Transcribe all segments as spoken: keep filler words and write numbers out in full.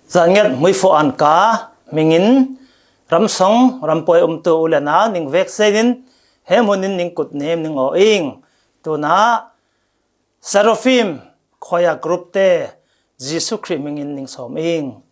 Zan nget Hmuifo Anka hmingin ramsong rampuai umtu u le nau ning vek zenin he hmunin ning kut nem ning aw ing. Tuna Seraphim Choir Group te Jesu Khrih hmingin ning sawm ing.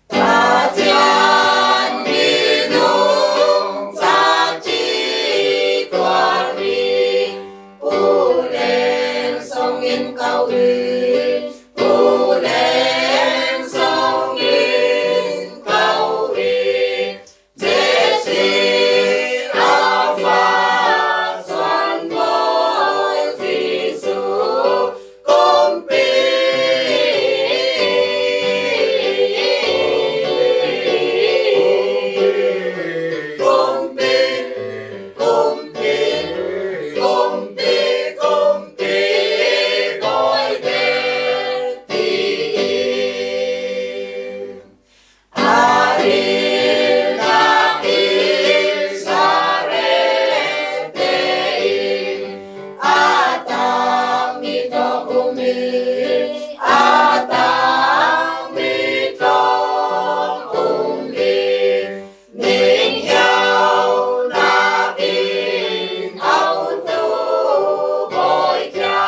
Pathian minung zat hi tuar hi, U Leng songin ko hi, U Leng songin ko hi. Jesse a fa suan Bawi Jesu, kumpi, kumpi, kumpi, kumpi, kumpi, Bawi te ti. A dil nak Israel te in a tang mi tawh um hi, a tang mi tawh um hi. Ning hiau nak in autu Bawi kia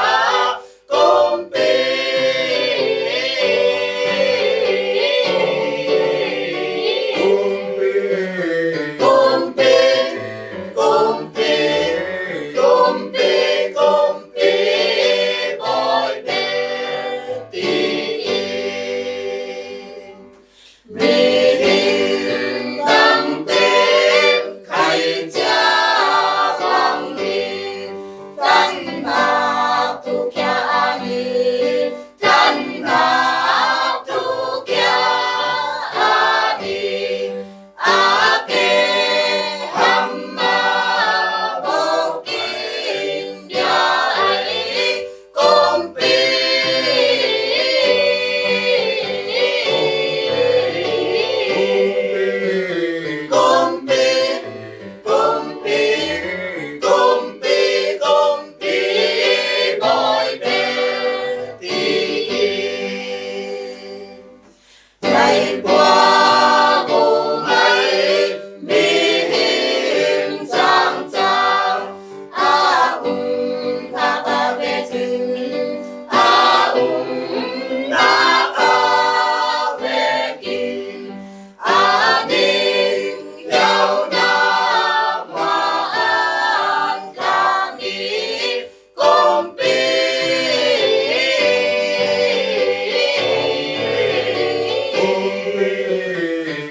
Mihing dangte khai cia bangin tannak thukhia a ni, tannak thukhia a ni. A ke hamma bawkin bia ai. Kumpi, kumpi, kumpi, kumpi, kumpi, Bawi te ti. Nai pua ku mai mihing cangcang a um nak a vekin, a um nak a vekin, a ning hiau nak ma an tla mi. Kumpi,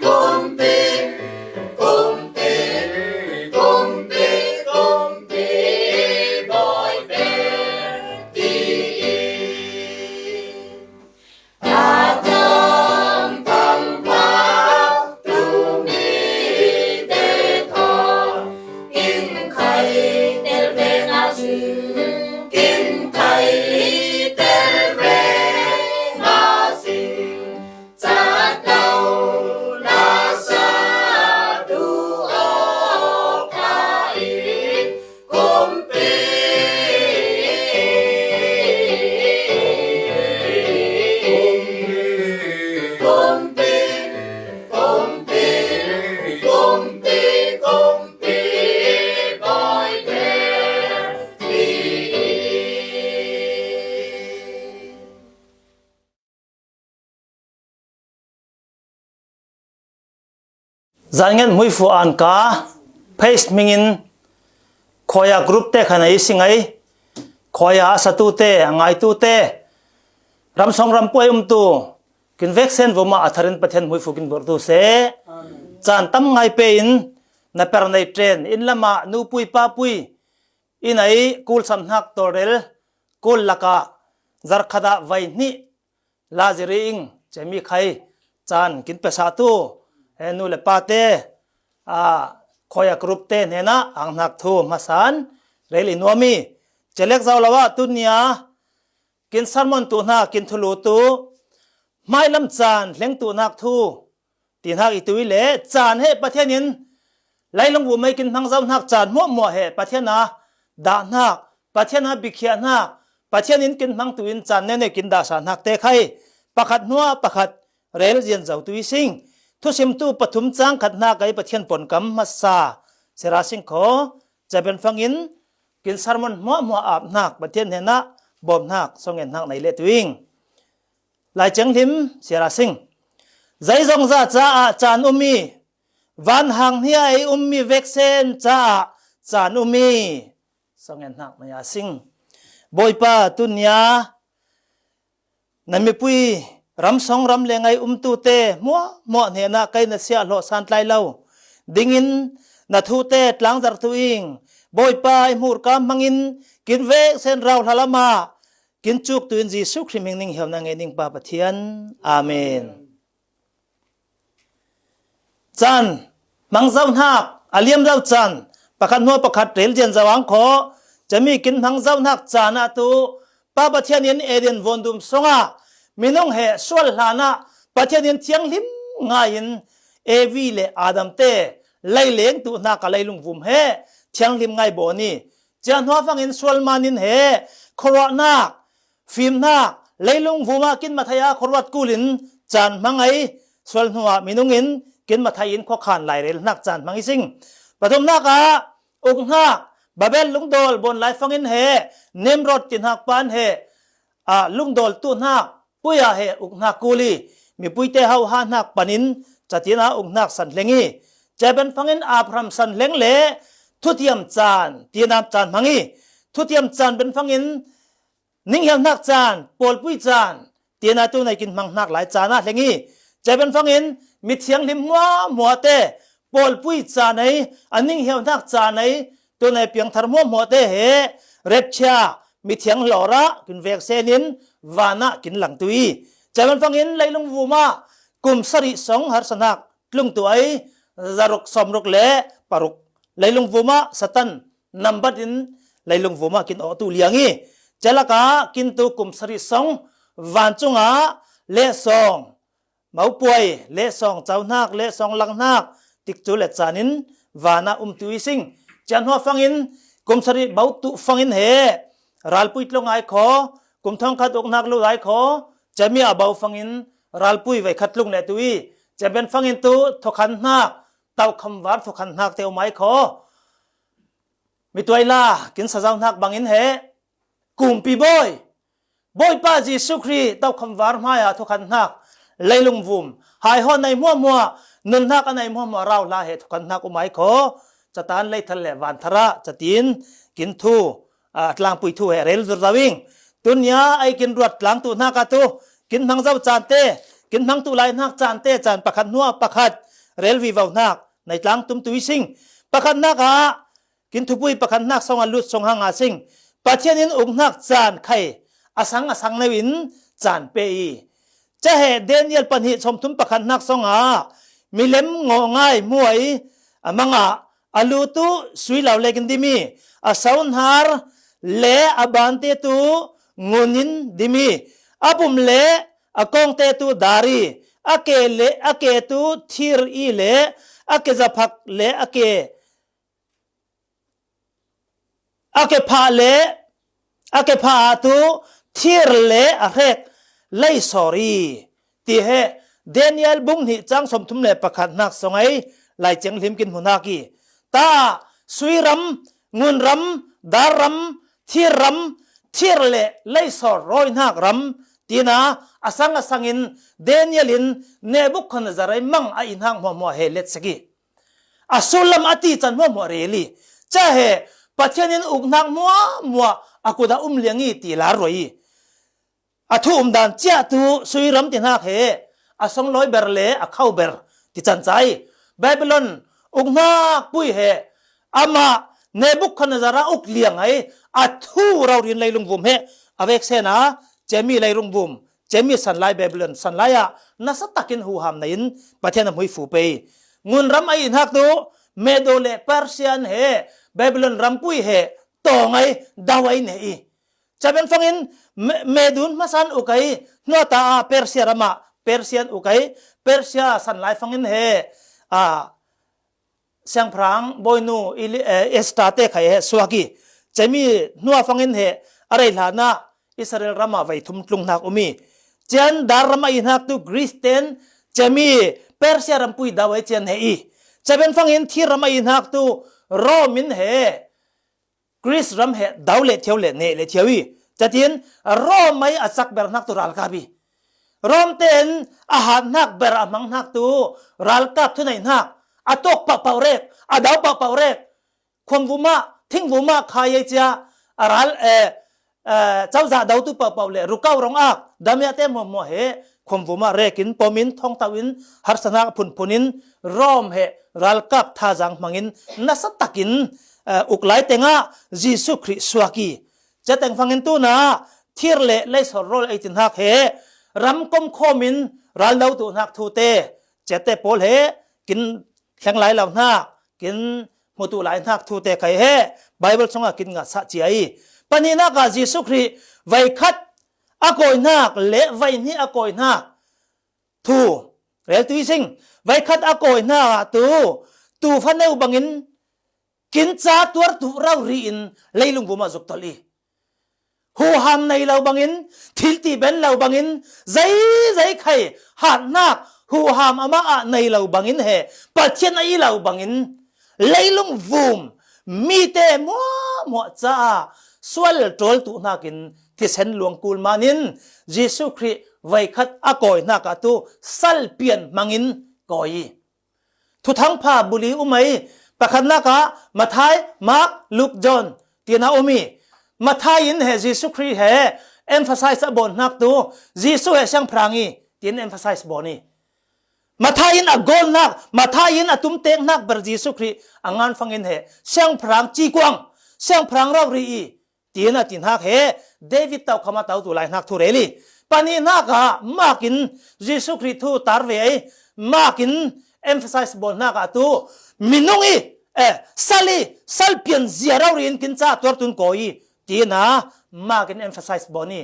kumpi, kumpi, kumpi, kumpi, Bawite ti. A tam pang pang tu mi te thaw, kin khai tel ve nga sing, kin khai tel ve nga sing, ca tau na sa tu o ka i. Kumpi, kumpi, kumpi, kumpi, kumpi, Bawite ti. Zan nget Hmuifo Anka, Phase hmingin Choir Group te khan a i sing ai. khawi-a a satute, a ngaitute, ramsong rampuai umtu, kin veksen vuma a tharin Pathian hmuifu kin bawrtu se. Caan tam ngai pe-in na per nei ṭen, inn lamah nupui papui, inn ei kul samhnak tawlrel, kul lakah zarhkhatah vai hnih, laziri ing cemi khai caan kin pesahtu he nu le pate, a, khawi-a group te hnenah anghnak thu hmasan rel i nuam i, celek zau lo ah tunia kin sermon tuhnak kin thulu tu hmailam caan hleng tuhnak thu tihnak i tui le caan he Pathian in leilung vumei kin hmang zohnak caan hmuahhmuah he Pathian a dahnak, Pathian a bikhiahnak, Pathian in kin hmang tuin caan nene kin dahsahnak te khai pakhat hnuah pakhat rel zian zo tui sing. Thusimtu pathum cang khatnak ei Pathian ponkam hmasa sira sing kho. Caben fangin kin sermon hmuahhmuah apnak Pathian hnenah bawmhnak songenhnak nei le tuing. Lai Thianghlim sira sing. Zeizongza caah caan um i, van hang hnia ei ummi veksen caah caan um i, songenhnak maya sing. Bawipa, tunia na mipui ramsong ram le ngai umtute hmuahhmuah hnenah kei na siah hlawh santlai lo dingin na thute tlangzartu ing. Bawipa, i hmurka hmangin kin veksen rauhla lamah kin cuktu in Jesuh Khrih hming ning hiau na ngei ning Pa Pathian. Amen. Caan hmang zohnak a liam zo caan pakhat hnuah pakhat rel zian zo ang kho. Cami kin hmang zohnak caan ah tu Pa Pathian in Eden vuandum sungah minung he sual hlanah Pathian in thianghlim ngai in Evi le Adam te leileng tuhnak a leilung vum he thianghlim ngai bawn i, cianhua fangin sual man in he khuaruahnak, fimhnak, leilung vumah kin mathai a khuaruat kulin caan hmang ei, sual hnuah minung in kin mathai in khuakhan lairelhnak caan hmang i sing. Pathumnak ah ukhnak, Babel lungdawl bawn lai fangin he Nimrod tihnak pan he, a, lungdawl tuhnak puia he ukhnak kul i, mipuite hauhahnak panin catin a ukhnak san hleng i, caben fangin Abraham san hleng le thutiam caan, tinam caan hmang i, thutiam caan ben fangin ninghialhnak caan, pawlpui caan, tina tu nei kin hmanghnak lai caan ah hleng i, caben fangin mithianghlim hmuahhmuahte pawlpui caan ei, a ninghialhnak caan ei, tu nei piangthar hmuahhmuahte he repchia mithiang hlawr ah kin veksen in van ah kin langtu i, caben fangin leilung vumah kum sarih song harsatnak tlungtu ei, zaruk sawmruk le paruk leilung vumah Satan nambat in leilung vumah kin awhtu liang i, calakah kintu kum sarih song vancungah lehsawng, mopuai, lehsawng cauhnak, lehsawng langhnak, tikcu le caan in van ah umtu i sing. Cianhua fangin kum sarih bo tuh fangin he ralpui tlung ai kho, kum thongkhat ukhnak lut ai kho, cami a bo fangin ralpui veikhat tlung le tu i, caben fangin tu thukhanhnak, taukham var thukhanhnak te um ai kho. Mituaila kin sazohnak bangin he kumpi bawi, Bawipa Jesuh Khrih taukham var hmai ah thukhanhnak, leilung vum haihawn nei hmuahhmuah, nunhnak a nei hmuahhmuah rauhla he thukhanhnak um ai kho. Catan leithar le vanthar ah catin kin thu, a, tlangpui thu he rel zurzo ing. Tunia ei kin ruat tlangtuhnak ah tu kin hmang zo caan te, kin hmang tu laihnak caan te, caan pakhat hnuah pakhat rel vivohnak nei tlangtum tu i sing. Pakhatnak ah kin thupui pakhatnak song a lut song hang a sing. Pathian in ukhnak caan khai a sang a sang neu in caan pe i, cahe Daniel pahnih sawmthum pakhatnak song ah milem ngawh ngai hmuai a mangah a lu tu sui lo lek in dim i, a sonhar le a bante tu ngun in dim i, a bum le a kawngte tu dar i, a ke le a ke tu thir i le a ke zaphak le a ke a ke phah le a ke phah ah tu thir le a hrek lei sawr i, ti he Daniel bung hnih cang sawmthum le pakhatnak song ei Lai Thianghlim kin hmuhnak i, ta sui ram, ngun ram, dar ram, thir ram, thir le lei sawr rawihnak ram, tina a sang a sangin Daniel in Nebukhadnezzar ei mang a inhak hmuahhmuah he let sek i, a sullam a tican hmuahhmuah rel i, cahe Pathian in ukhnak hmuahhmuah a kut ah um liang i ti lar ruai i. A thu um dan ciah tu sui ram ti hnak he a songlawi ber le a khau ber ti can ca i. Babylon uk hnak pui he amah Nebukhadnezzar a uk liang ai a thu rori in leilung vum he a vek sen a cemi leilung vum, cemi sanlai Babylon sanlai ah nasa takin huham nei in Pathian a hmui fu pei. Ngun ram a i hnak tu Medo le Persia he Babylon rampui he tawng ai dau ai nei i. Caben fangin Me-, Medun hmasan uk ai hnuata a Persia ramah Persian uk ai Persia sanlai fangin he a siangpahrang bawinu Eli-, eh, Esther te khai he suak i. Cemi hnua fangin he a rei hlanah Israel ramah vei thum tlung hnak um i. Cian dar ram a i hnak tu Greece ten cemi Persia rampui dau ai cian he i. Caben fangin thir ram a i hnak tu Rome in he Greece ram he dau le thiau le neh le thiau i. Catin Rome ai a cak ber hnak tu ralkap i. Rome ten a hat hnak ber a hmang hnak tu ralkap thunei hnak a tawk pahpah rek, a dau pahpah rek, khuamvum ah, thingvum ah khai ei cia a ral, eh, eh, cozah dotu pahpah le rukau rong ak damia te hmuahhmuah he khuamvum ah rek in pom in thawngtau in harsa hnak phunphun in Rome he ralkap thazang hmangin nasa takin, eh, uk lai tengah Jesuh Khrih suak i. Cia teng fangin tuna thir le leisor rawl ei ti hnak he ram komkhawm in ral dotu hnak thu te cia te pawl he kin thleng lai lo hnak, kin hmutu lai hnak thu te khai he Bible chungah kin ngahsah cia i. Pahnihnak ah Jesuh Khrih veikhat a kawi hnak le veihnih a kawi hnak thu rel tui sing. Veikhat a kawi hnak ah tu, tu faneu bangin kin ca tuartu rori in leilung vum ah zuk tolh i. Huham nei lo bangin, thil ti ben lo bangin, zeizei khai hatnak huham amah ah nei lo bangin he Pathian a i lo bangin leilung vum mite hmuahhmuah caah sual ṭawltu hnakin thisen luang kul manin Jesuh Khrih veikhat a kawi hnak ah tu salpian hmangin kawi i. Thuthang pha buli um ei, pakhatnak ah Matthai, Mark, Luke, John tiin a um i. Matthai in he Jesuh Khrih he emphasize a bawn hnak tu Jesuh he siangpahrang i tiin emphasize bawn i. Matthai in a gawlnak, Matthai in a tumtek hnak ber Jesuh Khrih a ngan fangin he siangpahrang ci kuang, siangpahrang rori i tiin a ti hnak he David tokham a totu lai hnak thu rel i. Pahnihnak ah Mark in Jesuh Khrih thu tar ve ei. Mark in emphasize bawn hnak ah tu minung i, eh, sal i, salpian zia rori in kin ca tuartu in kawi i tiin a Mark in emphasize bawn i.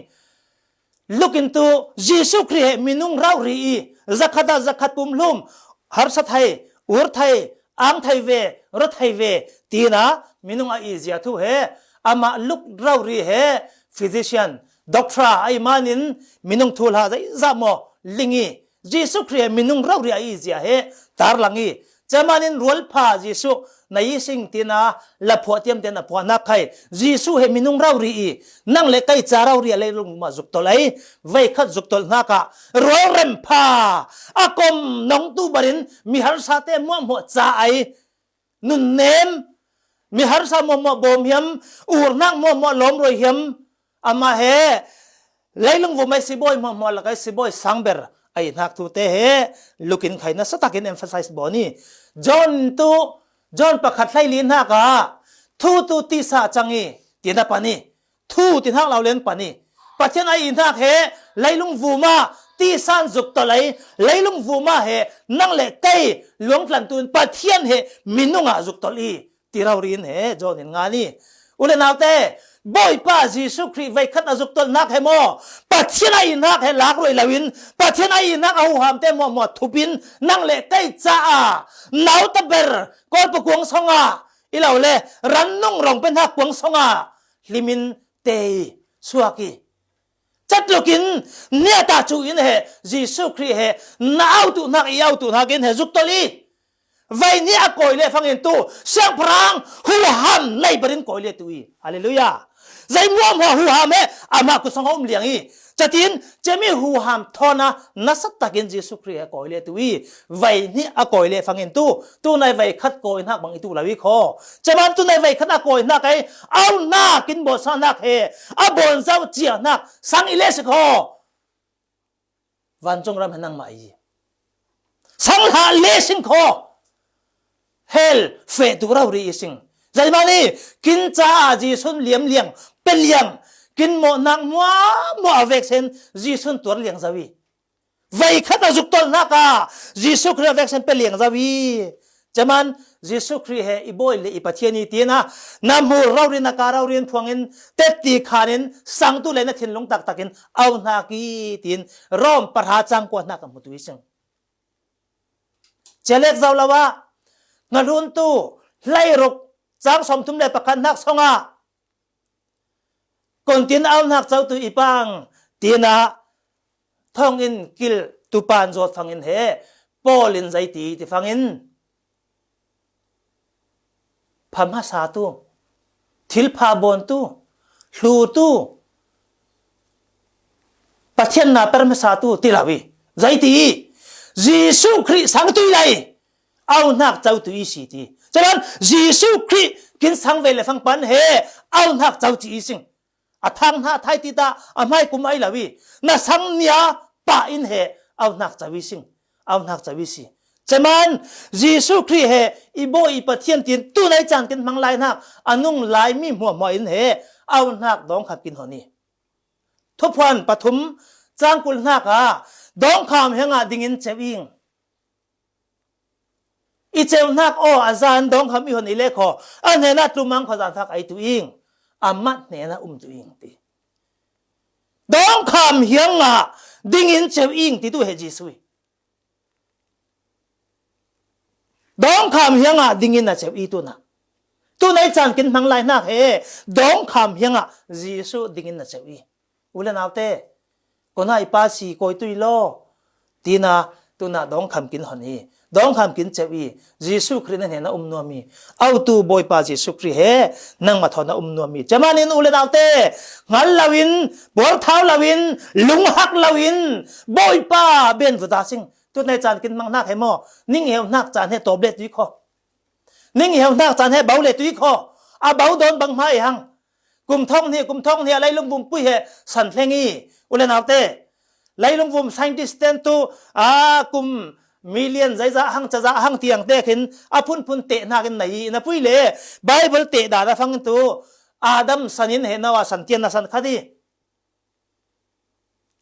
Luke in tu Jesuh Khrih he minung rori i, zakhat ah zakhat pumhlum, harsa thei, ur thei, ang thei ve, ra thei ve tiin a minung a i zia thu he amah Luke rori he physician, doctor a i manin minung thu hla zeizah maw ling i. Jesuh Khrih he minung rori a i zia he tarlang i. Camanin rualpha Jesuh na i sing tiin a laphuah tiam tian a phuah hnak khai Jesuh he minung rori i nang le kei ca rori a leilung mah zuk tolh ei. Veikhat zuk tolh hnak ah rualrem pha a kom nongtu barin mi harsate hmuahhmuah ca ei. Nunnem, mi harsa hmuahhmuah bawm hiam, urnak hmuahhmuah lawmruai hiam, amah he leilung vum ei sibawi hmuahhmuah lak ei sibawi sangber a i hnak thu te he Luke in khai nasa takin emphasize bawn i. John tu, John pakhat hleili hnak ah thu tu tisa cang i tiin a pan i. Thu ti hnak lo len pan i. Pathian a i hnak he leilung vum ah tisan zuk tolh ei, leilung vum ah he nang le kei luangtlantu in Pathian he minung ah zuk tolh i ti rori in he John in ngan i. U le naute, Bawipa Jesuh Khrih veikhat a zuk tolh hnak he maw Pathian a i hnak he lak ruai lo in, Pathian a i hnak a huham te hmuahhmuah thup in nang le kei caah nauta ber Kawlpa kuang song ah i lo le rannung rong pe hnak kuang song ah hlim in te i suak i. Catlukin niata cu in he Jesuh Khrih he na autu hnak i autu hnak in he zuk tolh i. Vei nih a kawi le fangin tu siangpahrang huham nei barin kawi le tu i. Halleluiah. Zei muamhuah huham he amah kusang a um liang i. Catin cemi huham thawn a nasa takin Jesu Khrih he kawi le tu i. Vei nih a kawi le fangin tu, tunai vei khat kawi hnak bang i tu lo i kho. Ceman tunai vei khat a kawi hnak ei, au hnak in bawlsa hnak he a bawn zau cia hnak sang i le si kho. Vancung ram he nangmah i sang hlah le sing kho. Hell feh tu rau ri i sing. Zeimani kin caah Jesu'n liam liang, pe liang, kin mawhnak muamua a veksen Jesu'n tuar liang zo i. Vei khat a zuk tolhnak ah Jesu Khrih a veksen pe liang zo i. Ceman Jesu Khrih he i bawi le i Pathian i tina na hmur rori na ka rori in phuangin tetti khan in sangtu le na thinlung taktakin au hnak i tin Rom pahra cang kua hnak a hmutu i sing. Cialek zo lo ah, hnahluntu hleiruk cang sawmthum le pakhat hnak song ah, kontin au hnak cotu i pang, tinah thong in kil tupan zawt fangin he, Paul in zei ti ti fangin, pha hmasa tu, thilpha bawn tu, hlu tu, Pathian na per hmasa tu ti lo i. Zei ti i, Jesu Khrih sang tu i lai, au hnak co tu i si ti. Caman Jesu Khrih kin sang ve le fang pan he au hnak co ci i sing. A thang hna thai ti ta a hmai kum ai lo i, na sang nia pah in he au hnak co i sing. Au hnak co i si. Ceman Jesu Khrih he i bawi i Pathian tin tunai caan kin hmang lai hnak a nung lai mi hmuahmuah in he au hnak dawngkham kin hon i. Thuphuan pathum cangkul hnak ah dawngkham hiangah dingin ceu ing. I ceu hnak aw a zan dawngkham i hon i le kho, a hnenah tlumang kho zan fak ei tu ing, amah hnenah um tu ing ti. Dawngkham hiangah dingin ceu ing ti tu he Jesuh i. Dawngkham hiangah dingin a ceu i tunah. Tunai caan kin hmang lai hnak he dawngkham hiangah Jesuh dingin a ceu i. U le naute, kona i pa si kawi tu i law, tina tunah dawngkham kin hon i, dawngkham kin ceu i, Jesuh Khrih na hnenah um nuam i, autu Bawipa Jesuh Khrih he nangmah thawn a um nuam i. Ceman in u le naute, hngal loin, puarthau loin, lunghak loin, Bawipa ben vuta sing. Tunai caan kin hmang hnak he maw, ning heu hnak caan he tawp le tui kho. Ning heu hnak caan he bau le tui kho. A bau dawn bang hma i hang. Kum thong hnih, kum thong hnih a leilung vum pui he san thleng i, u le naute. Leilung vum scientist ten tu, a kum million zeizah hang, cazah hang tiang te khin a phunphun teh hnakin na i, na pui le Bible teh dan a fang tu Adam san in he Noah san tian na san khat i.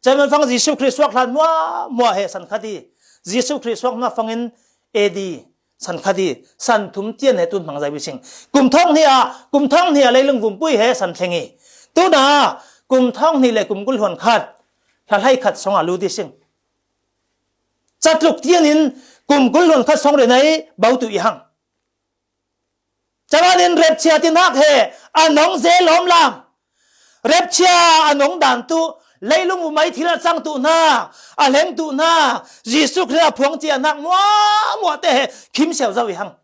Ceman fang Jesuh Khrih suak hlan hmuahmuah he san khat i, Jesuh Khrih suak hna fangin A D san khat i, san thum tian he tun hmang zai sing. Kum thong hnih ah, kum thong hnih ah leilung vum pui he san thleng i. Tuna kum thong hnih le kum kul hluan khat, hla hlei khat song a lut i sing. Catluk tian in kum kul hluan khat song rin ai bau tu i hang. Caman in repchia ti hnak he a nong ze lawm lam. Repchia a nong dan tu, leilung vum ai thil a cang tu hna, a hleng tu hna, Jesuh Khrih a phuang cia hnak muahmuah te he khim siau zo i hang.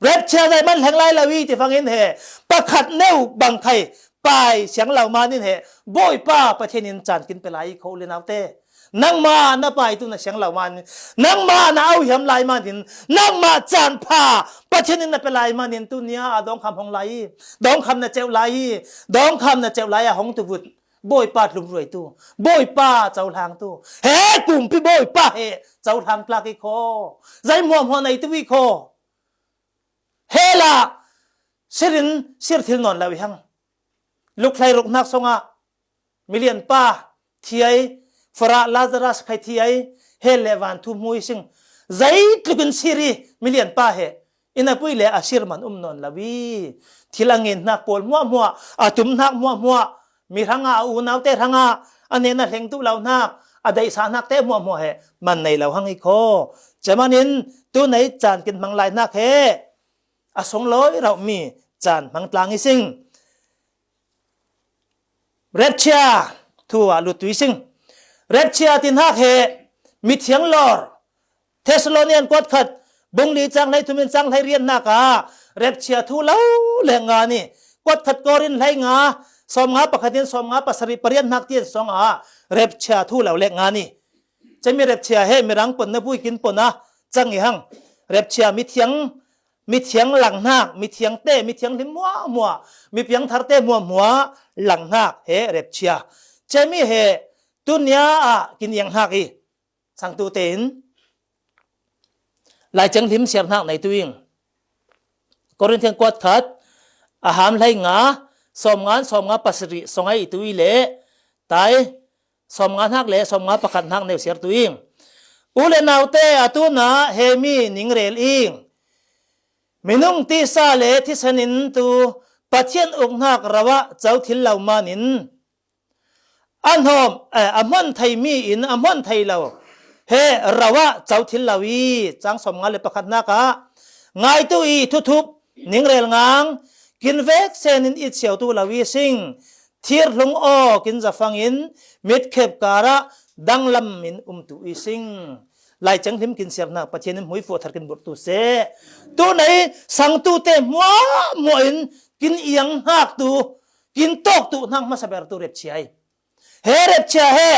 Repchia zei man hleng lai lo i ti fangin he pakhat neu bang khai pai siang lo man in he Bawipa Pathian in caan kin pe lai i kho le naute. Nangmah na pai tu na siang lo man in, nangmah na auhiam lai man in, nangmah caan pha Pathian in na pe lai man in tu nia a dawngkham hong lai i, dawngkham na ceuh lai i, dawngkham na ceuh lai a hong tu vut. Bawipa tlumruai tu, Bawipa cohlang tu, he kumpi Bawipa he cohlang tlak i kho. Zei hmuahmuah nei tu i kho. He la sirin sir thil nawn lo i hang. Luk hlei ruk hnak song ah milian pa thi ai, farah Lazarus khai thi ai, hell le van thu hmu i sing. Zeitluk in sir i milian pa he, i na pui le a sir man um nawn lo i. Thil a ngen hnak pawl hmuahmuah, a tum hnak hmuahmuah, mi hrangah, a unau te hrangah, a hnenah hleng duh lo hnak, a daihsa hnak te hmuahmuah he man nei lo hang i kho. Ceman in tunai caan kin hmang lai hnak he a sunglawi rauh mi caan hmang tlang i sing. Repchia thu ah lut tu i sing. Repchia ti hnak he mithiang lawr, Thessalonian kuat khat, Bung li chang hlei thum in chang hlei riat hnak ah repchia thu lo le nga ni. Kuat khat Korin hlei nga, sawm nga pakhat in sawm nga pasarih pariat hnak tian sawng ah repchia thu lo le nga ni. Cemi repchia he mirang pon na bui kin pon a chang i hang. Repchia mithiang, mithiang lang hnak, mithiang te, mithiang hlim muahmuah, mipiang thar te muahmuah lang hnak he repchia. Cemi he tunia ah kin iang hnak i. Sangtu tein Lai Thianghlim siar hnak nei tu ing. Korin thiang kuat khat, a ham hlei nga, sawm nga, sawm nga pasarih, sawng ai tu i le, tai, sawm nga hnak le sawm nga pakhat hnak neu siar tu ing. U le naute, a tuna he mi ning rel ing. Minung tisa le thisen in tu Pathian uk hnak rau ah co thil lo man in, a hnawm, eh, a hmuan thei mi in a hmuan thei lo he rau ah co thil lo i, cang sawm nga le pakhat hnak ah, ngaitu i thuthup, ning rel ngang, kin vek sen in it siau tu lo i sing, thir hlung aw kin zafang in, mitkhep kar ah danglam in um tu i sing. Lai Thianghlim kin siar hnak Pathian in hmui fuah thar kin burh tu seh. Tu nei sangtu te hmuahmuah in kin iang hnak tu, kin tawk tu hnak hmasa ber tu repchia i. He repchia he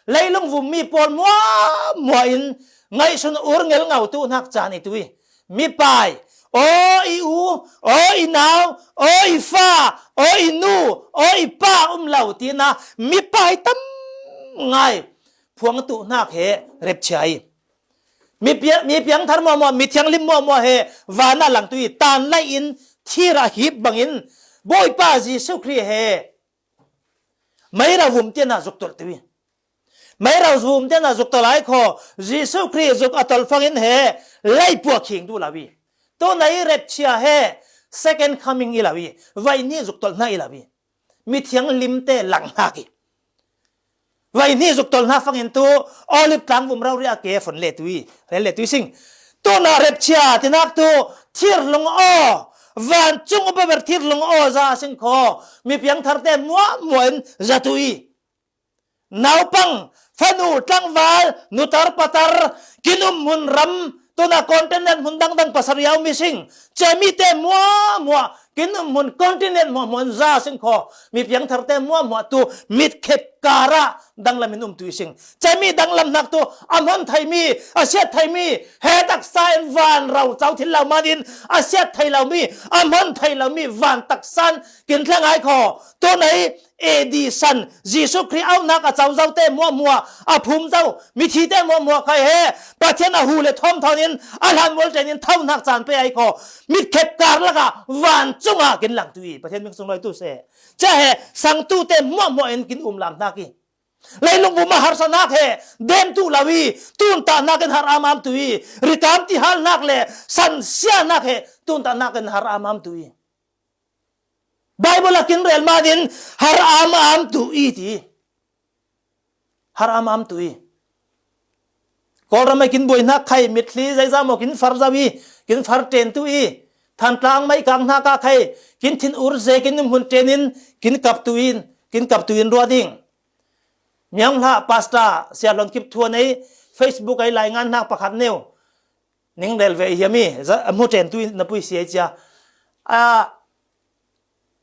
leilung vum mi pawl muahmuah in ngaihsun ur ngel ngau tu hnak caan i tu i. Mipai, aw i u, aw i nau, aw i fa, aw i nu, aw i pa um lo tina mipai tam ngai phuang tu hnak he repchia i. Mipiang, mipiang thar muahmuah, mithiang hlim muahmuah he van ah lang tu i, tan lai in thir a hip bangin Bawipa Jesuh Khrih he meirau vum tian ah zuk tolh tu i. Meirau vum tian ah zuk tolh ai kho, Jesuh Khrih zuk a tolh fangin he lei puah khing tu lo i. Tu nei repchia he second coming i lo i, vai ni zuk tolh hna i lo i. Mithiang hlim te lang hnak i. Vai ni zuk tolh hna fangin tu Olive tlang vum rau ri a ke fon le tu i, rel le tu i sing. Tu na repchia tinak tu thir hlung aw, van cung upa ber thir hlung aw za a sing kho, mipiang thar te muahmuah in za tu i. Naupang, fanu, tlangval, nutar patar, kin um hmun ram, tuna continent hmun dangdang pasarih a um i sing. Cemi te muahmuah, kin um hmun continent muahmuah in za sing kho. Mipiang thar te muahmuah tu mitkhep kar ah danglam in um tu i sing. Cemi danglam hnak tu a hmuan thei mi, a siat thei mi, he taksa in van rau co thil lo man in a siat thei lo mi, a hmuan thei lo mi van taksa in kin thleng ai kho. Tu nei A D san, Jesuh Khrih aunak a co zo te muahmuah, a phum zo, mithi te muahmuah khai he, Pathian a hu le thawm thawn in, a hlan mual ṭen in tho hnak caan pe ai kho. Mitkhep kar lakah van cungah kin lang tu i, Pathian min sung lai tu seh. Cia he, sangtu te muahmuah in kin um lam hnak i. Leilung vum a harsa hnak he, dem tu lo i, tun tah hnak in har am am tu i, rikam ti hal hnak le, sansia hnak he, tun tah hnak in har am am tu i. Bible a kin rel man in har am am tu i ti. Har am am tu i. Kawlram a kin buai hnak khai, mitthli zeizah maw kin far zo i, kin far ṭen tu i. Thantlang mai kang hnak ah khai, kin thin ur ze kin um hun ṭen in, kin kap tu in, kin kap tu in ruah ding. Mianghla Pastor Sia Hlon Kip Thuan ei Facebook ei lai ngan hnak pakhat neu. Ning rel ve hiam i, za-, a hmu ṭen tu i na pui si ei cia. A,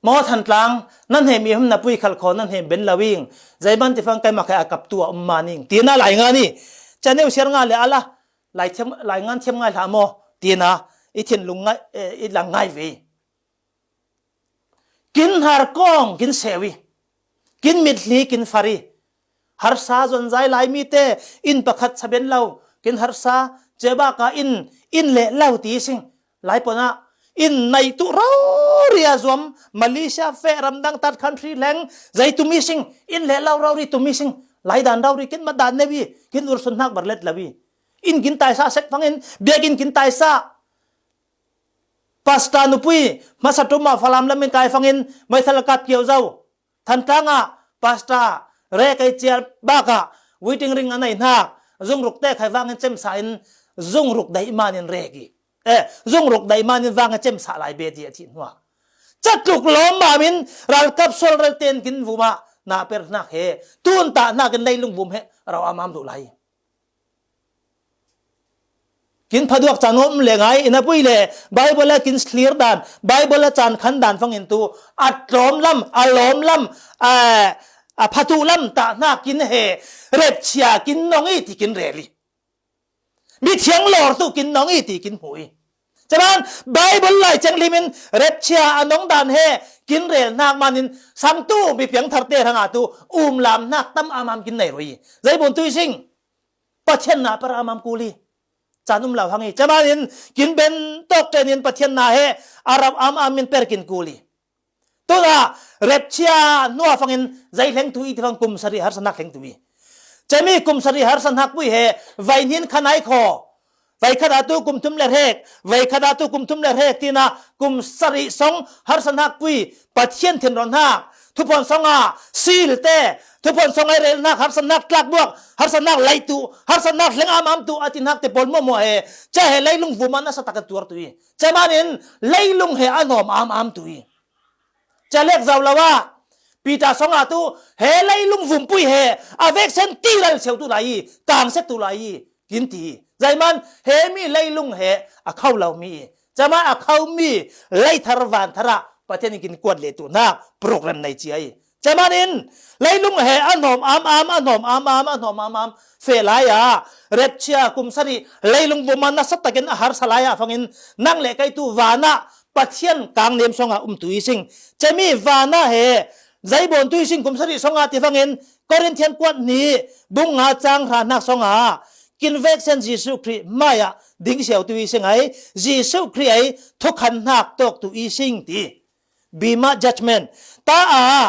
maw Thantlang, nan he mi hum na pui khal kho, nan he ben lo ing. Zeiman ti fang kai mak he a kap tu a um ma ning. Tina lai ngan i. Cia neu siar nga le ala, lai thiam, lai ngan thiam ngai hlah maw. Tina, i thin lung ngai, eh, i lang ngai ve. Kin har kong, kin seu i. Kin mitthli, kin far i. Harsa zon zai lai mi te, in pakhat sa ben lo. Kin harsa, cebaka in, in le lo ti sing. Lai pona, in nai tu rori a zuam, Malaysia fe ramdang tat country leng, zai tu mi sing, in le lo rori tu mi sing. Lai dan rori, kin mat dan neu i, kin ursun hnak bar let lo i. In kin taisa sek fangin, biak in kin taisa. Pastor nupui, hmasa ṭum ah Falam lam in kai fangin, meithal a kap kio zo. Thantlang ah, Pastor, re kei cial bak ah, waiting ring a nei hnak, zungruk te khai vang in cemsa in, zungruk daih man in re ki. Eh, zungruk daih man in vang in cemsa lai be ti a thih hnuah. Catluk lawm mam in, ralkap sual rel ten kin vum ah, na per hnak he, tun tah hnak in leilung vum he, rau am am duh lai. Kin phaduak caan om le ngai, ina pui le Bible a kin thlir dan, Bible a caan khan dan fangin tu a tlawm lam, a lawm lam, a, a phatu lam tah hnak kin he, repchia kin nong i ti kin rel i. Mi thiang lawr tu kin nong i ti kin hmu i. Caman Bible Lai Thianghlim in repchia a nong dan he kin rel hnak manin sangtu mi piangtharte hrangah tu umlam hnak tam amam kin nei rua i. Zei bun tu i sing. Pathian na per amam kul i. Caan um lo hang i. Caman in kin ben tawk tenin Pathian na he a rap amam in per kin kul i. Tuna repchia hnuah fangin zei hleng tu i ti fang kum sarih harsa hnak hleng tu i. Cami kum sarih harsa hnak pui he vai hnin khan ai kho. Vai khat atu kum thum le hrek, vai khat atu kum thum le hrek tina kum sarih song harsa hnak pui Pathian thinron hnak, thuphuan song a sil te, thuphuan song a rel hnak harsa hnak tlakbuak, harsa hnak laih tu, harsa hnak hleng amam tu a ti hnak te pawl muahmuah he, ca he leilung vum a nasa tak a tuar tu i. Ca manin leilung he a nawm amam tu i. Ca lek zau lo ah Peter song ah tu he leilung vumpui he a veksen ti lal siau tu lai i, tang set tu lai i, kin ti. Zaiman he mi leilung he a khau lo mi i. Caman a khau mi leithar vanthar ah Pathian in kin kuat le tu hnak program nei cia i. Caman in leilung he a hnawm am am, a hnawm am am, a hnawm am am feh lai ah repchia kum sarih leilung vum a nasa takin a harsa lai ah fangin nang le kei tu vanah Pathian kangnem song ah um tu i sing. Cami vanah he zei bawn tu i sing kum sarih song ah ti fangin Korintian kuat hnih bung nga cang hra hnak song ah kin veksen Jesuh Khrih mai ah ding siau tu i sing ai, Jesuh Khrih ai thukhan hnak tawk tu i sing ti. Bema judgment. Ta ah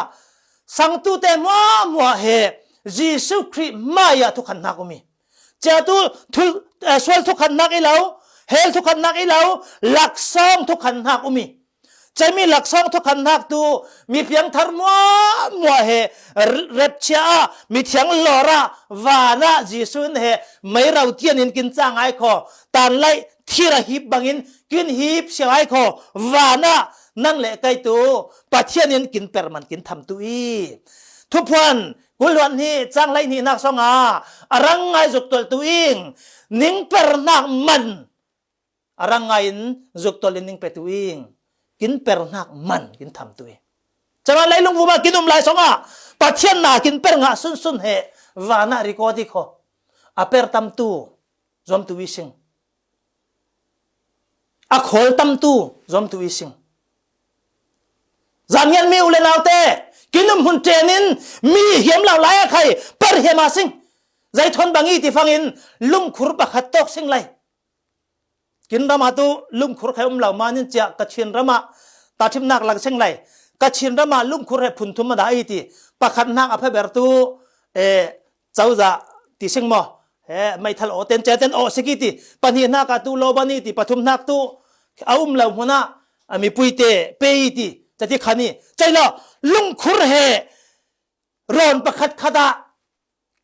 sangtute hmuahhmuah he Jesuh Khrih mai ah thukhan hnak um i. Cia tu thul, eh, sual thukhan hnak i lo, hell thukhan hnak i lo, laksawng thukhan hnak um i. Cami laksawng thukhan hnak tu mi piangthar hmuahhmuah he r-, repchia ah mi thiang lawr ah vanah Jesuh in he meirau tian in kin cang ai kho, tan laih thir a hip bangin kin hip siang ai kho, vanah nang le kei tu Pathian in kin per man kin tham tu i. Thuphuan kul hluan hnih cang hlei hnih hnak song ah a rang ngai zuk tual tu ing, ning per hnak man a rang ngai in zuk tual in ning pe tu ing, kin per hnak man kin tham tu i. Caman leilung vum ah kin um lai song ah Pathian na kin per ngah sunsun he vanah record i kho. A per tam tu zuam tu i sing. A khawl tam tu zuam tu i sing. Zan ngian mi u le naute, kin um hun ṭen in mi hiam lo lai a khai per hiam a sing. Zei thawn bang i ti fangin lungkhur pakhat tawk sing lai. Kin ram ah tu lungkhur khai um lo manin cia Kachin ram ah tahṭhimnak lang sing lai. Kachin ram ah lungkhur he phun thum a dah i ti. Pakhat hnak a phaber tu, eh, cozah ti sing maw? He meithal aw ten, cia ten aw sik i ti. Pahnih hnak ah tu lawban i ti. Pathum hnak tu a um lo hmun ah a mipuite pe i ti. Cia ti khan i. Cai lo, lungkhur he rawn pakhat khat ah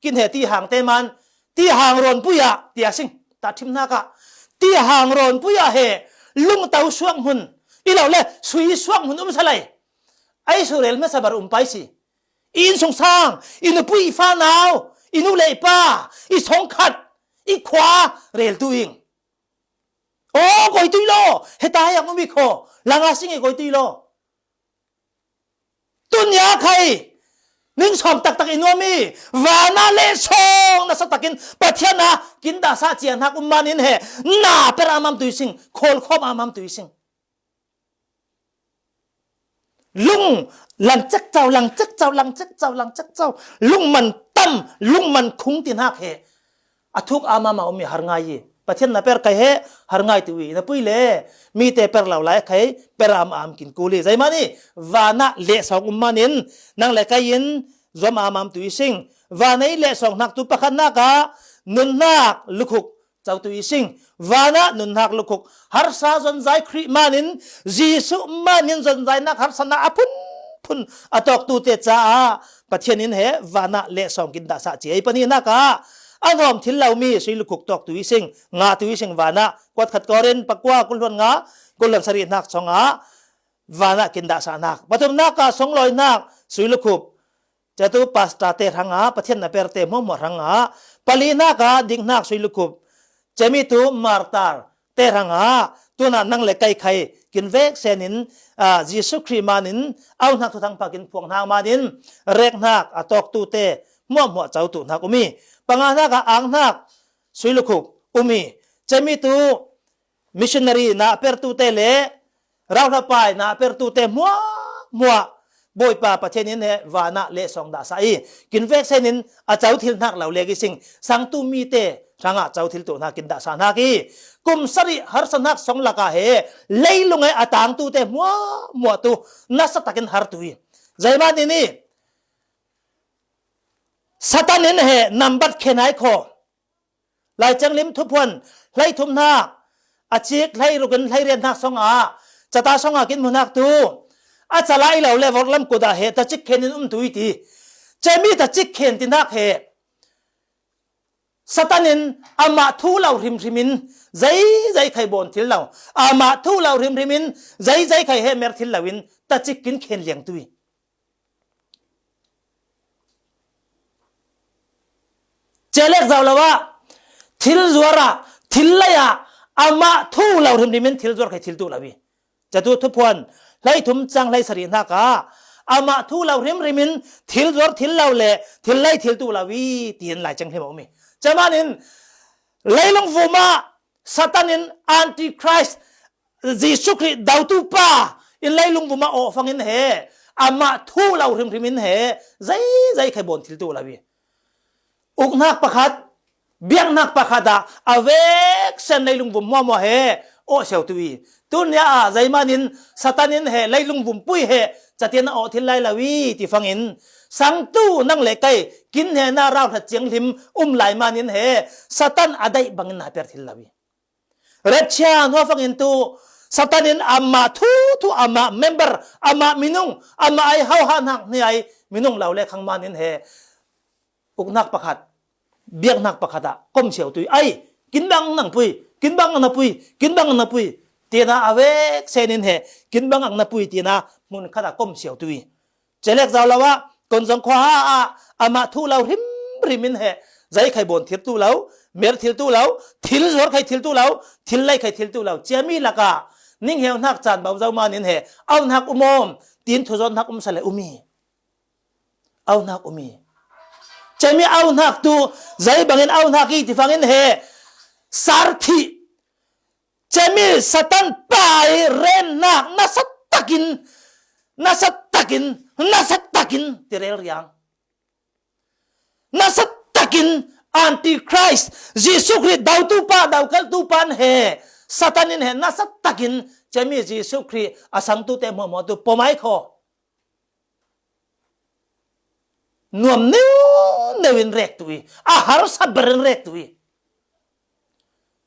kin he tihang te man, tihang rawnpui ah ti a sing, tahṭhimnak ah tihang rawnpui ah he lungto suak hmun, i lo le sui suak hmun um sa lai. Ai su rel hmasa bar um pai si. I innsungsang, i nupui i fanau, i nu le i pa, i songkhat, i khua rel tu ing. Aw, koi tui law, heta yang um i kho, langa sing i koi tui law. Tunia khai ning sawm taktak i nuam i, vana le sawng nasa takin Pathian a kin dahsah cia hnak um manin he na per amam tui sing, khawlkhawm amam tui sing. Lung lan cekcau, lang cekcau, lang cekcau, lang cekcau. Lung man tam, lung man khung ti hnak he a thuk amam a um i har ngai i. Pathian na per kai he har ngai tu i. Na pui le mite per lo lai khai per amam kin kul i. Zeimani vana le sawng um manin nang le kai in zuam amam tu i sing. Vana i le sawng hnak tu pakhat hnak ah nunnak lukhuk cau tu i sing. Vana nunnak lukhuk harsa zonzai Khrih manin, Jesuh manin zonzainak harsanak a phunphun a tawk tu te caah Pathian in he vana le sawng kin dahsah cia i. Pahnihnak ah a hnawm thil lo mi sui lukhuk tawk tu i sing, ngah tu i sing. Vana kuat khat Korin pakua kul hluan nga, kul hluan sarih hnak sawng ah vana kin dahsahnak. Pathumnak ah sunglawinak sui lukhuk. Catu pastor te hrangah, Pathian na perte hmuahhmuah hrangah, palinak ah dinghnak sui lukhup. Cemi tu martar te hrangah tuna nang le kai khai kin vek senin, ah, Jesu Khrih manin auhnak thuthang phakin phuang hnak manin reknak a tawktute hmuahhmuah cotu hnak um i, panga hnakah ang hnak sui lukhup um i, cemi tu missionary na pertute le rauhlapai na pertute hmuahhmuah Bawipa Pathian in he vanah lehsawng dahsa i, kin vek senin a co thil hnak lo lek i sing, sangtu mite hrangah co thil tu hnak in dahsa hnak i, kum sarih harsa hnak song lakah he leilung he a tangtute hmuahhmuah tu nasa takin har tu i, zeiman in i Satan in he nambat khen ai kho. Lai Thianghlim Thuphuan hleithum hnak a cik hleiruk in hleiriat hnak songah, cata songah kin hmu hnak tu, a cala i lo le vorhlam kut ah he tacik khen in um tu i ti. Cemi tacik khen ti hnak he Satan in amah thu lo hrimhrim in zeizei khai bawn thil lo, amah thu lo hrimhrim in zeizei khai he mer thil lo in tacik kin khen liang tu i. Celek zau lo ah, thil zuar ah, thil lei ah, amah thu lo hrimhrim in thil zuar khai thil tu lo i. Catu Thuphuan hleithum cang hleisarih hnak ah, amah thu lo hrimhrim in thil zuar thil lo le thil lei thil tu lo i, tiin Lai Thianghlim a um i. Cemanin leilung vum ah Satan in Antichrist, Jesu Khrih dautu pa in leilung vum ah awh fangin he amah thu lo hrimhrim in he zeizei khai bawn thil tu lo i. Uknak pakhat, biaknak pakhat ah a vek sen leilung vum hmuahhmuah he awh siau tu i. Tunia ah zeimanin Satan in he leilung vum pui he catian a awh thil lai lo i ti fangin, sangtu nang le kai kin he na rauhlat cianghlim um lai manin he Satan a daih bangin na per thil lo i. Repchia hnuah fangin tu Satan in amah thu thu, amah member, amah minung, amah ai hauhah hnak hni ai minung lo le khang manin he uknak pakhat, biaknak pakhat ah kom siau tu i, ai, kin bang nang pui, kin bang na pui, kin bang na pui, tina a vek senin he kin bang ang na pui tina hmun khat ah kom siau tu i. Celek zau lo ah, kon zong khua ah, amah thu lo hrimhrim in he, zei khai bawn thil tu lo, mer thil tu lo, thil zuar khai thil tu lo, thil lei khai thil tu lo, ciami lakah, ning heu hnak caan bau zau manin he, au hnak um awm, tin thu zawn hnak um sa le um i. Au hnak um i. Cemi au hnak tu, zei bangin au hnak i ti fangin he, sarthi. Cemi Satan pa i rennak nasa takin, nasa takin, nasa takin ti rel riang. Nasa takin Antichrist, Jesu Khrih dautu pa, daukaltu pan he, Satan in he nasa takin, cemi Jesu Khrih a sangtute hmuahhmuah tu pom ai kho. Nuam neu neu in rek tu i, a harsa ber in rek tu i.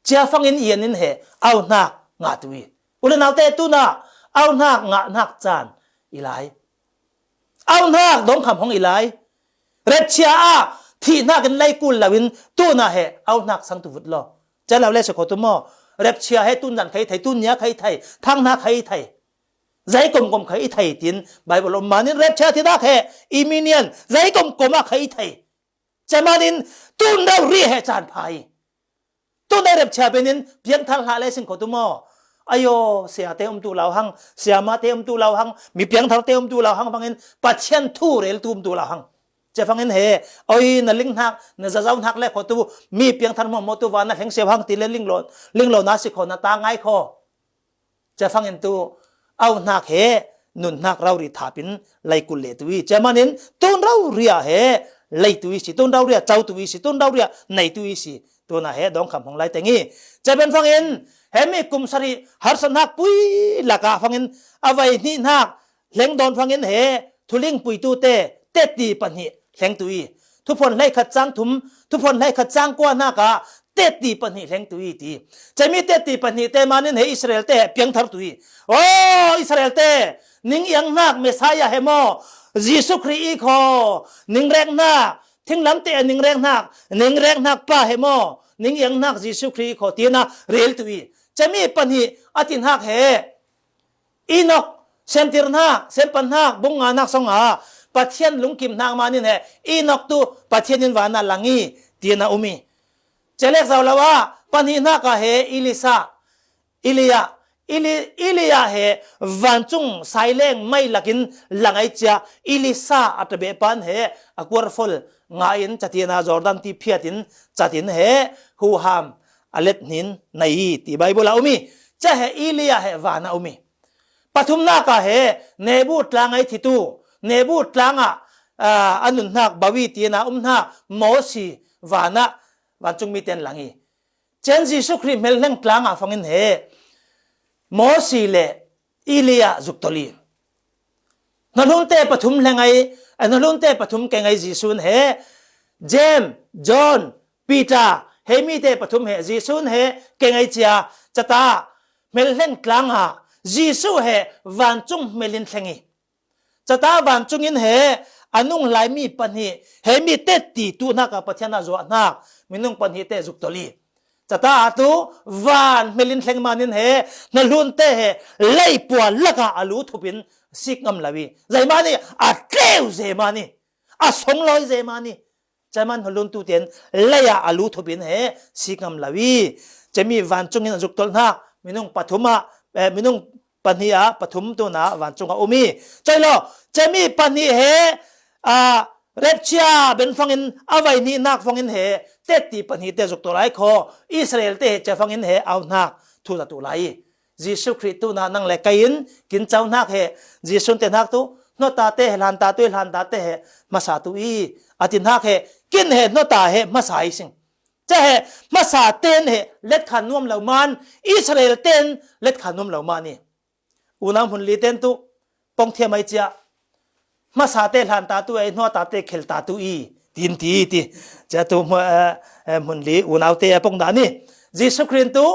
Cia fangin ian in he, au hnak ngah tu i. U le naute tuna, au hnak ngah hnak caan i lai. Au hnak dawngkham hong i lai. Repchia ah, thih hnak in lei kul lo in tuna he, au hnak sang tu vut law. Cia lo le si kho tu maw. Repchia he tun zan khai thei, tun nia khai thei, thang hnak khai thei. Zei komkom kha i thei tin Bible um manin repchia thinak he i minian zei komkom ah kha i thei. Cemanin tun rau ri he caan pha i. Tun ei repchia benin piangthar hlah le sing kho tu maw. Ayo, siate um tu lau hang, siamate um tu lau hang, mi piangtharte um tu lau hang, fangin Pathian thu rel tu um tu lau hang. Cia fangin he, oi, na ling hnak, na zazau hnak le kho tu, mi piangthar hmuahhmuah tu van na hleng siau hang ti le ling lo, ling lo na si kho, na ta ngai kho. Cia fangin tu au hnak he nun hnak rau ri thapin lei kul le tu i. Cia manin tun rau ria he lei tu i si, tun rau ria cau tu i si, tun rau ria nei tu i si. Tuna he dawngkham hong lai teng i. Cia ben fangin he mi kum sarih harsa hnak pui lakah fangin a vai hnih hnak hleng dawn fangin he thuling puitute tetti pahnih hleng tu i. Thuphuan hleikhat cang thum, thuphuan hleikhat cang kua hnakah tetti pahnih hleng tu i ti. Cemi tetti pahnih te manin he Israel te he piangthar tu i. O Israel te, ning iang hnak Messiah he maw, Jesu Khrih i kho, ning rek hnak, thinglam te ning rek hnak, ning rek hnak pa he maw, ning iang hnak Jesu Khrih i kho, tina rel tu i. Cemi pahnih a ti hnak he Enok, Semtir hnak, Sempan hnak, bung nga hnak song a, Pathian lungkim hnak manin he, Enok tu Pathian in van a lang i, tina um i. Celek zau lo a, pahnih hnak ah he Elisa, Elia, Eli, Elia he vancung saileng mai lakin lang ai cia Elisa a tabeh pan he a kuarfol nga in catina Jordan ti phiat in catin he huham a let hnin na i ti Bible a um i, cia he Elia he van a um i. Pathumnak ah he Nebu tlang ai thitu, Nebu tlang ah, ah, a nunhnak bawi tina umhnak Mosi van ah vancung miten lang i. Cen Jesu Khrih hmelhleng tlang ah fangin he Mosi le Elia zuk tolh i. Hnahlunte pathum hleng ai, eh, hnahlunte pathum keng ai Jesu in he James, John, Peter, he mite pathum he Jesu in he keng ai cia cata hmelhleng tlang ah Jesu he vancung hmel in thleng i. Cata vancung in he a nung lai mi pahnih, he mi tetti tuhnak ah Pathian a zuahnak minung pahnih te zuk tolh i. Cata atu van hmel in thleng man in he hnahlunte he leipua lakah a lu thup in sik ngam lo i. Zeimani a tleu zeimani, a songlawi zeimani. Cai man hnahlun tuten lei ah a lu thup in he sik ngam lo i. Cemi vancung in a zuk tolhnak minung pathum ah, eh, minung pahnih ah pathum tuna vancung a um i. Cai lo, cemi pahnih he, ah, repchia ben fangin a vai hnihnak fangin he tetti pahnih te zuk tolh ai kho. Israel te he cia fangin he auhnak thu za tu lai i. Jesu Khrih tuna nang le kei in kin cauhnak he, Jesu te hnak tu, hnota te he, hlanta tu i, hlanta te he, hmasa tu i, a ti hnak he, kin he, hnota he, hmasa i sing. Cia he, hmasa ten he, let khan nuam lo man, Israel ten let khan nuam lo man i. Unau hmun li ten tu, pong thiam ai cia, hmasa te hlanta tu ei, hnota te khelta tu i, tin ti ti. Cia tu hmu-, eh, eh, hmun li unau te a pong dah ni. Jesu Khrih tu,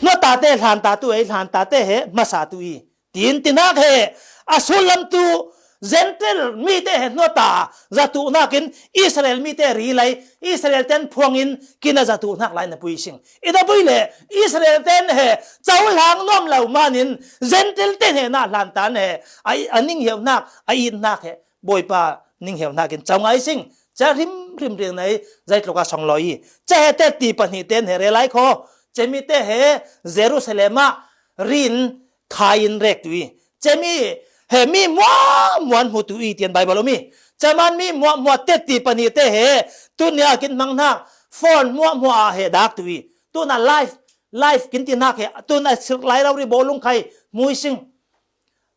hnota te hlanta tu ei, hlanta te he hmasa tu i, tin ti hnak he, a sullam tu, Gentile mi te he hnota zatuhnak in Israel mi te ri lai, Israel ten phuang in kin a zatuhnak lai na pui sing. I na pui le Israel ten he cohlang nuam lo man in Gentile ten he na hlantan he a, a ninghiauhnak, a itnak he Bawipa ninghiauhnak in co ngai sing. Cia hrim hrim ring nei zeitluk a song lawi i. Cia he tetti pahnih ten he relai kho. Cemi te he Jerusalem ah rin khai in rek tu i. Cemi he mi muahmuah hmu tu i tian Bible um i. Cia man mi muahmuah tetti pahnih te he tunia kin hmang hnak phone muahmuah ah he dak tu i. Tuna live, live kin ti hnak he tuna sirh lai rori bawlung khai hmui sing.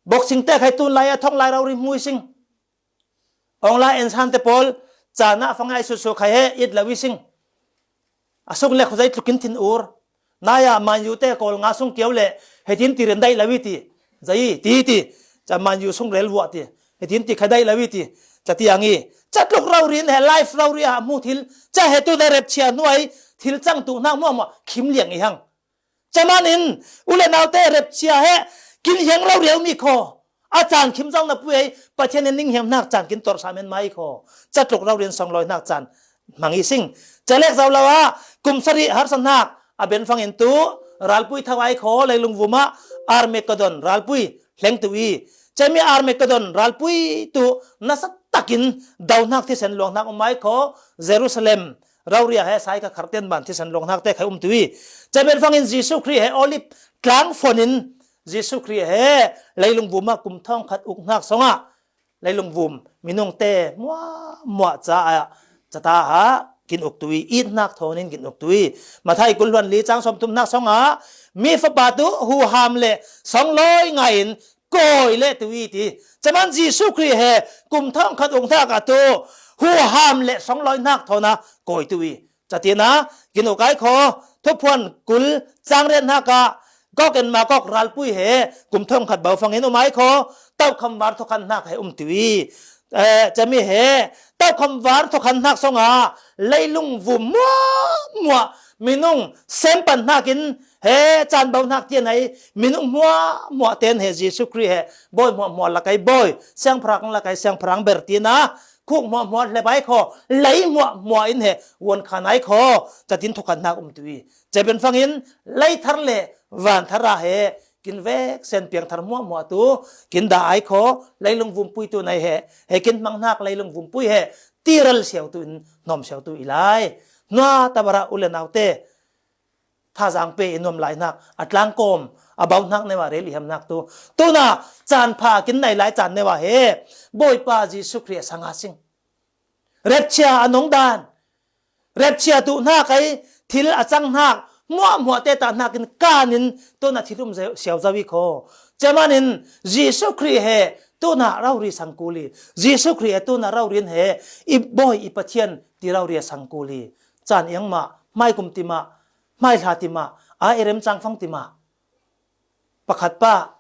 Boxing te khai tun lai a thong lai rori hmui sing. Ong lai ensan te pawl caan ah fangai susu khai he it lo i sing. A sung le khuazei tlukin thin ur. Naya Man U te kawl nga sung kio le hetin ti ren daih lo i ti. Zai ti ti. Ca Man U sung rel vuah ti. Hetin ti khai daih lo i ti. Ca ti ang i. Ca tluk rori in he life rori ah hmu thil. Ca he tu na repchia hnuai thil cang tu hnak muahmuah khim liang i hang. Camanin u le naute repchia he kin hiang rau riau mi kho. A caan khim zau na pui ei Pathian in ning hiang hnak caan kin tor sa men mai kho. Catluk rau rian song lawi hnak caan hmang i sing. Calek zau lo ah kum sarih harsa hnak a ben fangin tu ralpui thawai kho leilung vuma Armageddon ralpui hleng tu i. Cemi Armageddon ralpui tu nasa takin dau hnak thisen luang hnak um mai kho. Jerusalem rauria he sai ka khartian ban thisen luang hnak te khai um tu i. Ceben fangin Jesu Khrih he Olive tlang fon in Jesu Khrih he leilung vuma kum thawng khat uk hnak songah leilung vum minung te muah muah ca a cata ah kin uk tu i, it hnak thawn in kin uk tu i. Mathai kul hluan li cang sawm thum hnak songah mi fapa tu huham le song lawi ngai in kawi le tu i ti. Caman Jesu Khrih he kum thawng khat uk hnak a tu huham le song lawi hnak thawn a kawi tu i. Catina kin uk ai kho. Thuphuan kul cang riat hnak ah Gog and Magog ralpui he kum thawng khat bau fangin um ai kho. Taukham var thukhan hnak he um tu i. Eh, cami he taukham var thukhan hnak songah leilung vum muah muah minung sempan hnakin he caan bau hnak tian ai minung muah muah ten he Jesu Khrih he bawi muah muah lakai bawi, siangpahrang lakai siangpahrang ber tina khuk muah muah hlep ai kho, lei muah muah in he vuan khan ai kho. Catin thukhan hnak um tu i. Ceben fangin leithar le vanthar ah he kin vek sen piangthar muah muah tu kin dah ai kho. Leilung vum pui tu nai he, he kin hmang hnak leilung vum pui he tiral siau tu in hnawm siau tu i lai. Hnuah tabara u le naute, thazang pe i nuam lai hnak, a tlangkawm, a bauhnak neu ah rel i hiam hnak tu. Tuna caan pha kin nei lai caan neu ah he Bawipa Jesuh Khrih a sang a sing. Repchia a nong dan, repchia tu hnak ei, thil a cang hnak, hmuahhmuah te ta hnak in kan in tuna thil um zeu-, siau zau i kho. Ceman in Jesuh Khrih he tuna rori sang kul i. Jesuh Khrih he tuna rori in he i Bawi i Pathian ti rori a sang kul i. Caan iang mah, hmai kum ti mah, hmai hla ti mah, a i rem cangfang ti mah. Pakhat pa,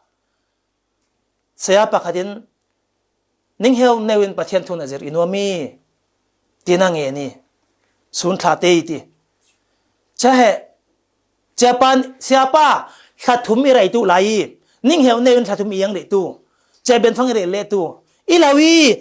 saya pakhat in, ning heu neu in Pathian thu na zir i nuam i, ti na nge ni, sun thla te i ti. Cia he, cia pa, sia pa, hla thum i rei tu lai i, ning heu neu in hla thum i ang rei tu, cia ben fang i rei le tu, i lau i,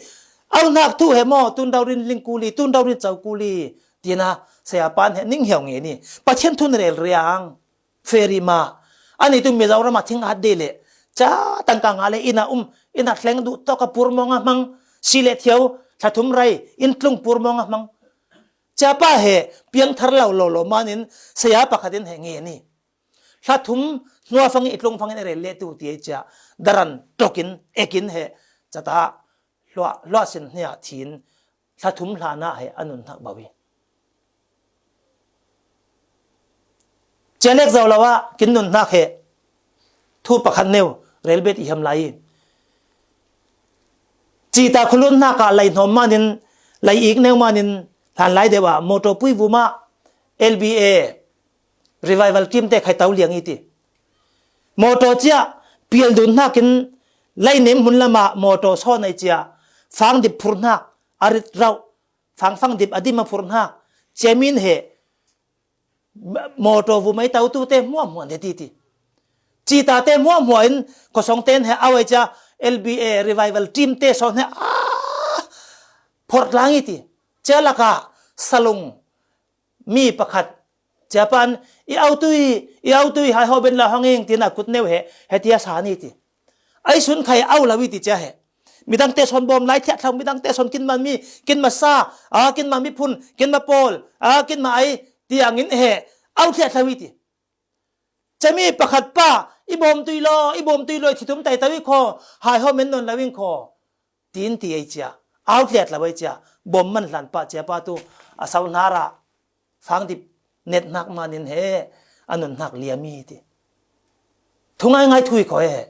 au hnak thu he maw, tun rori in ling kul i, tun rori in cau kul i, ti na, saya pa he ning heu nge ni, Pathian thu na rel riang. Feri ma. Ani tu Mizoram a thing at de le. Ca tangka nga le ina um, ina thleng duh tawk a purmawng a hmang. Si le thiau, hla thum rei, in tlung purmawng a hmang. Cia pa he, piang thar lo lo lo manin, saya pakhat in he nge ni. Hla thum hnuah fangin i tlung fangin a rel le tu ti ei cia. Daran tokin, ekin he, cata, hluah, hluah sin hnia thin, hla thum hla na he a nun hnak bau i. Cia lek zau lo ah, kin nun hnak he, thu pakhat neu, rel bet i hiam lai i. Cita khulun hnak ah lei hnawm manin, lei ik neu manin, hlan lai deuh ah, motor pui vum ah, L B A, revival team te khai tau liang i ti. Motor cia, pial dun hnakin, lei nem hmun lamah, motor sawn ei cia, fang dip phur hnak, a rit rauh, fang fang dip a dim a phur hnak, cia min he, motor vum ei tau tu te hmuahhmuah ne ti ti. Cita te hmuahhmuah in, khuasawng ten he au ei cia, L B A revival team te sawn he, a, phor tlang i ti. Cia laka, salung, mi pakhat, cia pan, i au tui, i au tui, hai ho ben la hong ing, tina kut neu he, he tia sa ni ti. Ai sun khai au lo i ti cia he. Midang te sawn bawm lai thiah thlau, midang te sawn kin man mi, kin masa, a, kin man mi phun, kin ma pawl, a, kin ma ai, tiangin he, au thiah thlau i ti. Cami pakhat pa, i bawm tui law, i bawm tui law, i thitum tai tau i khaw, hai ho men nawn lo in khaw. Tin ti ei cia, au tliat lo ei cia, bawm man hlan pah cia pa tu, a sau hnar ah, fang dip net hnak manin he, a nun hnak liam i ti. Thu ngaingai thu i khaw he.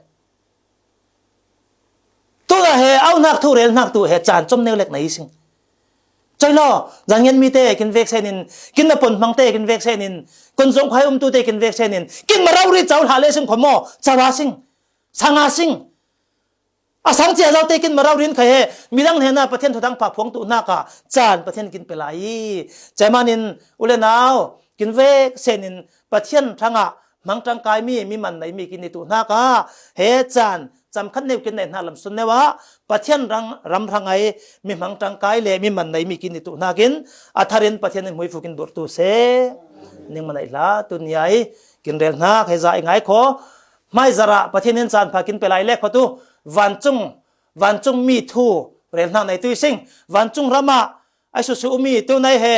Tuna he, au hnak thu rel hnak tu he, caan com neu lek na i sing. Coi law, zan ngen mi te kin vek sen in, kin na pon hmang te kin vek sen in, kun zong khai um tu te kin vek sen in, kin ma rau ri cau hla le sing khaw maw, cau a sing, sang a sing. A sang cia zo te kin ma rau rin khai he, midang hnena Pathian thu thang pha phuang tu hnak ah, caan Pathian kin pe lai i. Cai manin, u le nau, kin vek sen in, Pathian thang ah, hmang tangkai mi, mi man nei mi kin i tu hnak ah, he caan, cam khat neu kin nei hna lam sun neu ah, Pathian rang, ram hrang ai, mi hmang tangkai le mi man nei mi kin i tu hnakin, a tharin Pathian in hmuifu kin burtu se. Ning man ai hla, tu ni ai, kin rel hnak, he za i ngai kho. Hmai zarah, Pathian in caan pha kin pe lai le kho tu, vancung, vancung mi thu, rel hnak nei tu i sing, vancung ramah, ai susu umi, tu nei he,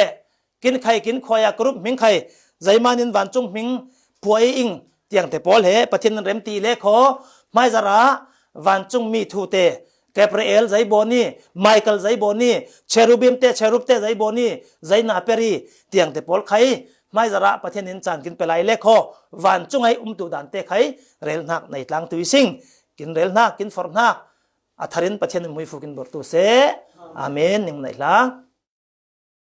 kin khai, kin khuai a ka rup hming khai, zeiman in vancung hming pua i ing, tiang te pawl he, Pathian in rem ti le kho, hmai zarah, vancung mi thu te, Gabriel zei bawn i, Michael zei bawn i, Cherubim te, Cherub te zei bawn i, zei na per i, tiang te pawl khai, hmai zarah Pathian in caan kin pe lai le kho, vancung ai um tu dan te khai, rel hnak nei tlang tu i sing, kin rel hnak, kin for hnak, a tharin Pathian in hmuifu kin burtu se. Amen, ning man ai hla.